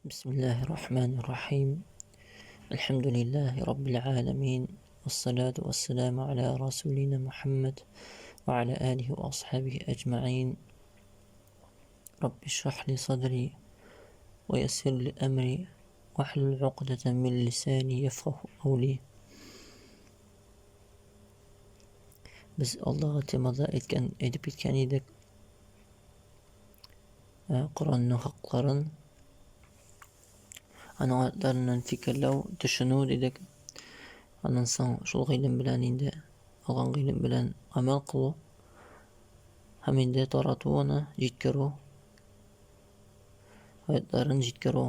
Бисмиллаһи рахмани рахим. Әлхәмдүлиллаһи раббил аламин. Вассалату вассаламу аля расулина Мухаммад ва аля алихи ва асхабихи әҗмәгыйн. Рабби шрах ли садри ва яссир ли әмри вахлул уқдатан мин лисани яфкаху каули. Без алдагы темада әйткән, әйтеп киткән идек. Коръәннең хакларын, аның аятларыннан фикерләү, төшенү дидек. Аннан соң шул гыйлем белән инде алган гыйлем белән гамәл кылу һәм инде тарату аны, җиткерү. Аятларын җиткерү.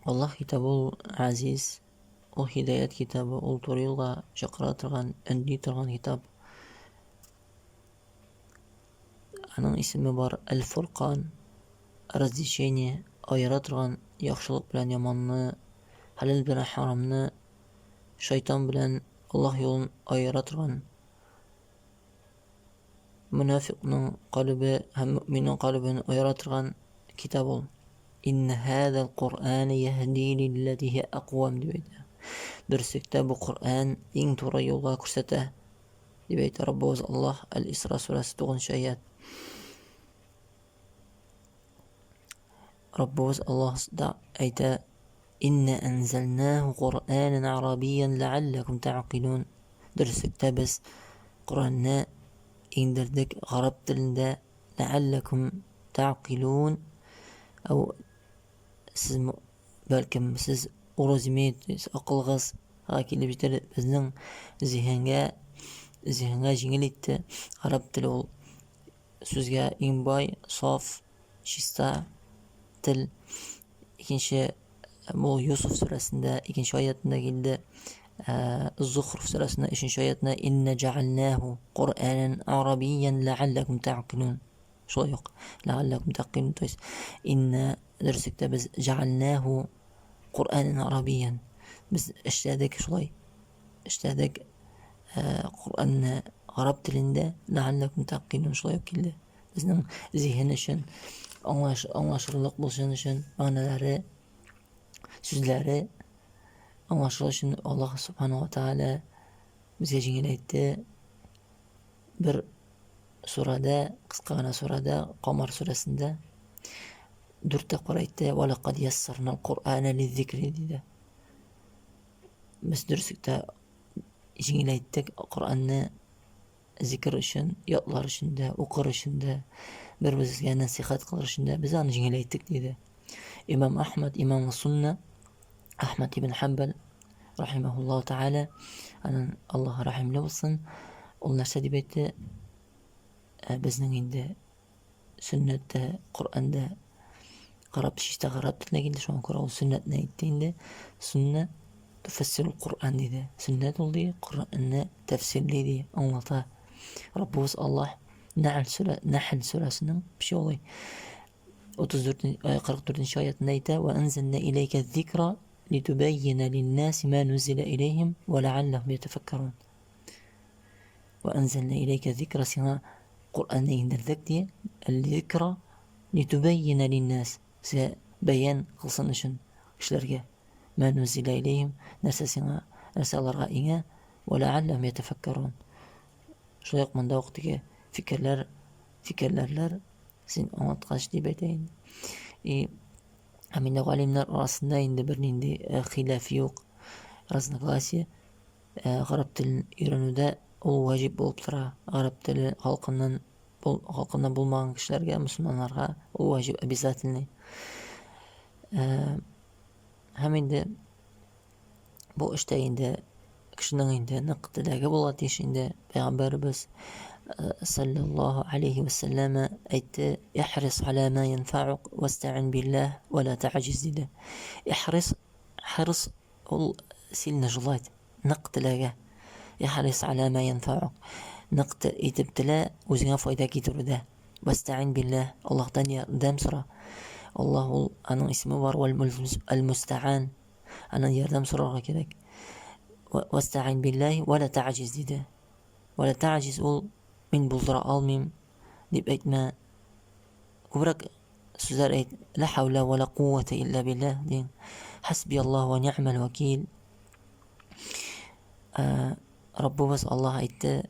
Аллаһ китабы ул азиз, Ул һидаять китабы, ул туры юлга чакыра торган, өнди торган китап. Аның исеме бар Әл-Фуркан, развлечение, аера торган яхшылык белән яманны, хәләл белән харамны, шайтан белән Аллаһ юлын аера торган. Мөнафикның калебе һәм мөэминнең калебен аера торган китап ул. Инна һазал Коръән яһди лилләти һия аквам дип әйтә. Дөреслектә бу Коръән иң туры юлга күрсәтә, дип әйтә Раббыбыз Аллаһ Әл-Исра сүрәсе 9 аят. Раббыбыз Аллаһ да әйтә: Инна әнзәлнәһу Коръәнән арабиян ләалләкум тәгъкилун. Дөреслектә без Коръәнне иңдердек гарәп телендә ләалләкум тәгъкилун. Әү сез бәлкем сез уразумеет, то есть акылыгыз килеп җитәр безнең зиһенгә зиһенгә җиңел итте. Гарәп теле ул сүзгә иң бай, саф, чиста тел. Икенче бу Юсуф сүрәсендә икенче аятында килде. Зухруф сүрәсендә өченче аятында инна җәгальнәһу Куръанан арабиян ләалләкум тәгъкилун. Шулай ук ләалләкум тәгъкилун, то есть инна дөреслектә без җәгальнәһу Куръанан арабиян. Без эшләдек шулай. Эшләдек Коръәнне гарәп телендә ләалләкум тәгъкилун шулай ук килде. Безнең зиһен өчен аңлаш, аңлашырлык булсын өчен мәгънәләре, сүзләре аңлашылыр өчен Аллаһ субхану ва тааля безгә җиңеләйтте. Бер сурәдә, кыска гына сурәдә, Камар сүрәсендә дүрт тапкыр әйтте, "Ва лакад яссарнал Куръана лиззикри" диде. Без дөреслектә җиңеләйттек Коръәнне зикер өчен, ятлар өчен дә, укыр өчен дә, бер-беребезгә нәсихәт кылыр өчен дә без аны җиңеләйттек, диде. Имам Ахмад, имам Сунна, Ахмад ибн Ханбал, рахимахуллаху тааля, анан Аллаһ рәхимле булсын, ул нәрсә дип әйтте? Ә, безнең инде сөннәттә, Коръәндә карап чиста гарәп теленә килде, шуңа күрә ул сөннәтне әйтте инде. Сөннә түфәссирул Коръән диде. Сөннәт ул ди, Коръәнне тәфсирли ди, аңлата. Раббыбыз Аллаһ Нәхл сүрә, Нәхл сүрәсенең пчелый 34 44 аятында әйтә: "Ва анзална иләйкә зикра литубаййина линнаси ма нузила иләйһим ва ләалләһум ятафаккарун." Ва анзална иләйкә зикра сиңа Коръәнне иңдердек ди. Зикра литубаййина линнас. Сезгә бәян кылсын өчен кешеләргә. Ма нузила иләйһим нәрсә сиңа, нәрсә аларга иңә. Ва ләалләһум ятафаккарун. Шулай ук монда ук теге фикерләр, фикерләрләр син аңлаткач дип әйтә инде. И һәм инде галимнәр арасында инде бернинди хилаф юк, разногласие. Гарәп телен өйрәнүдә ул ваҗиб булып тора. Гарәп теле халкыннан халкыннан булмаган кешеләргә, мөселманнарга ул ваҗиб, обязательный. Һәм инде бу эштә инде кешенең инде нык теләге була тиеш инде. Пәйгамбәребез саллаллаһу алейхи вәсәлләм әйтте: "Ихрис аля ма янфа'ук васта'ин биллаһ ва ла та'җиз" диде. Ихрис, хирс Ул сильно желать, нык теләгә. Ихрис аля ма янфа'ук. Нык итеп телә, үзеңә файда китерүдә. Вәстәгыйн билләһ, Аллаһтан ярдәм сора. Аллаһ ул, аның исеме бар, әл-мустаан. Аннан ярдәм сорарга кирәк. Вәстәгыйн билләһ вә ла та'җиз диде. Вә ла та'җиз ул мин булдыра алмыйм дип әйтмә. Күбрәк сүзләр әйт. Ла хаула ва ла куввата илля биллах дин. Хасби Аллаһ ва ни'мал вакил. Раббыбыз Аллаһ әйтте: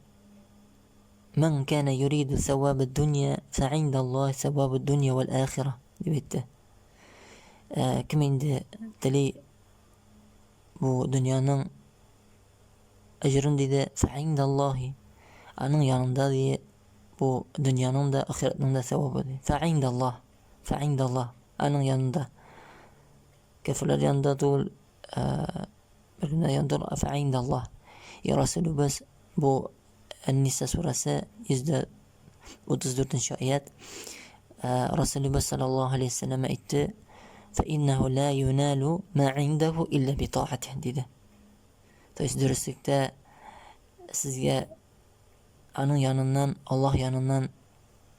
Ман кана юриду саваб дунья, фа инда Аллаһ саваб дунья вал ахира дип әйтте. Кем инде тели бу дөньяның әҗерен диде, фа инда Аллаһи аның янында ди бу дөньяның да, ахирәтнең дә савабы ди. Фа инда Аллаһ, фа инда Аллаһ аның янында. Кәферләр янында түгел, бер кемнәр янында түгел, фа инда Аллаһ. И Расулыбыз бу Ән-Ниса сүрәсе 134 нче аят. Расулыбыз саллаллаһу алейһи вәсәлләм әйтте: "Фа иннәһу ла юналу ма индәһу илля би таатих" диде. То есть дөреслектә сезгә аның яныннан, Аллаһ яныннан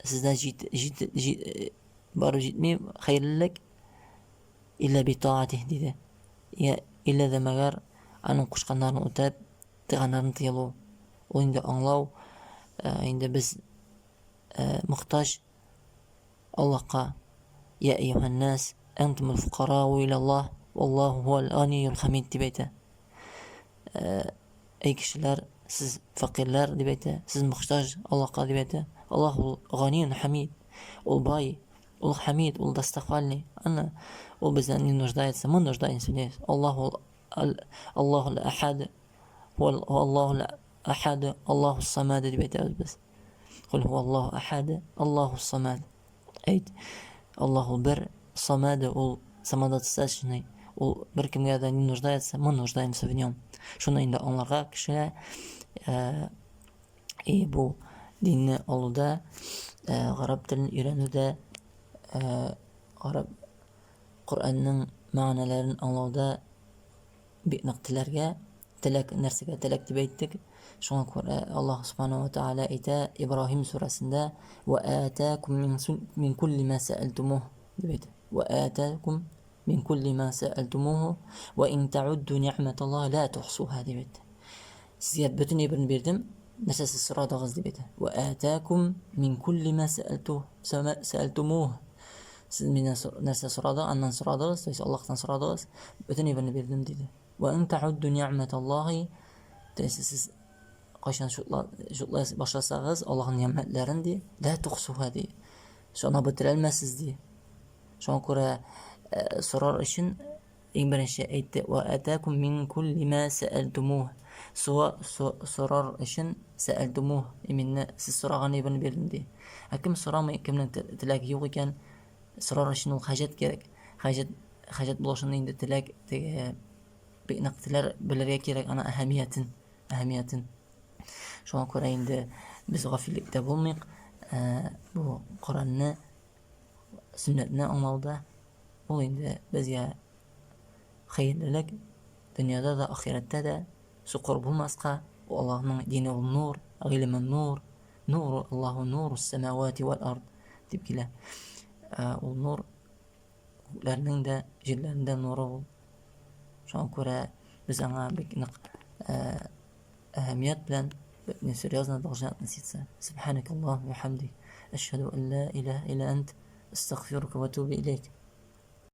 сездә җит, җит, җит, барып җитми хәерлелек илля би таатих диде. Я илля дә мәгәр аның кушканнарын үтәп, тыйганнарын тыелу. Ул инде аңлау, инде без мохтаҗ Аллаһка. Я әйюһән-нас, әнтумул фукарау илаллаһ, валлаһу һуәл ганиюл хамид дип әйтә. Әй кешеләр, сез фәкыйрьләр дип әйтә, сез мохтаҗ Аллаһка дип әйтә. Аллаһ ул ганиюн хамид, ул бай, ул хамид, ул достохвальный. Аны ул бездән не нуждается, мы нуждаемся в нем. Аллаһ ул Аллаһу әхәд, Аллаһу әхәд, Аллаһу самад дип әйтәбез без. Кул һуаллаһу әхәд, Аллаһу самад. Әйт, Аллаһ ул бер, самад ул самодостаточный, ул беркемгә дә не нуждается, мы нуждаемся в нем. Шуны инде аңларга кешегә э, и бу динне алуда, э, гарәп телен өйрәнүдә, э, гарәп Коръәннең мәгънәләрен аңлауда бик нык теләргә, теләк нәрсәгә теләк дип әйттек. Шуңа күрә Аллаһ Субхану ва Тааля әйтә Ибраһим сүрәсендә: "Ва атакум мин кулли ма сәәлтумух" дип әйтә. "Ва атакум мин кулли ма сәәлтумуху ва ин таудду ни'маталлаһи ла тухсуха" дип әйтте. Сезгә бөтен әйберне бирдем, нәрсә сез сорадыгыз дип әйтә. Ва атакум мин кулли ма сәәлтумух. Сез миннән нәрсә сорадыгыз, аннан сорадыгыз, то есть Аллаһтан сорадыгыз, бөтен әйберне бирдем диде. Ва ин таудду ни'маталлаһи, то есть сез кайчан шутлай башласагыз Аллаһның ни'мәтләрен ди, ла тухсуха ди. Санап бетерә алмассыз ди. Шуңа күрә э, сорар өчен иң беренче әйтте, ва атакум мин кулли ма сәәлтумух. Сорар өчен сәәлтумух, именно сез сораган әйберне бирдем ди. Ә кем сорамый, кемнең теләге юк икән, сорар өчен ул хаҗәт кирәк. Хаҗәт хаҗәт булышын инде теләк теге бик нык теләр белергә кирәк ана әһәмиятен, әһәмиятен. Шуңа күрә инде без гафиллектә булмыйк. Э, бу Коръәнне, сөннәтне аңлауда ул инде безгә хәерлелек дөньяда да, ахирәттә дә сукыр булмаска, Аллаһның дине ул нур, гыйлеме нур, нур Аллаһу нуру самавати вал ард дип килә. Э, ул нур күкләрнең дә, җирләрнең дә нуры ул. Шуңа күрә без аңа бик нык э, әһәмият белән бик серьезно должны относиться. Субханак Аллаху ва бихамдик. Ашһаду ан ла илаһа илля ант. Астагфирука ва атубу илейк.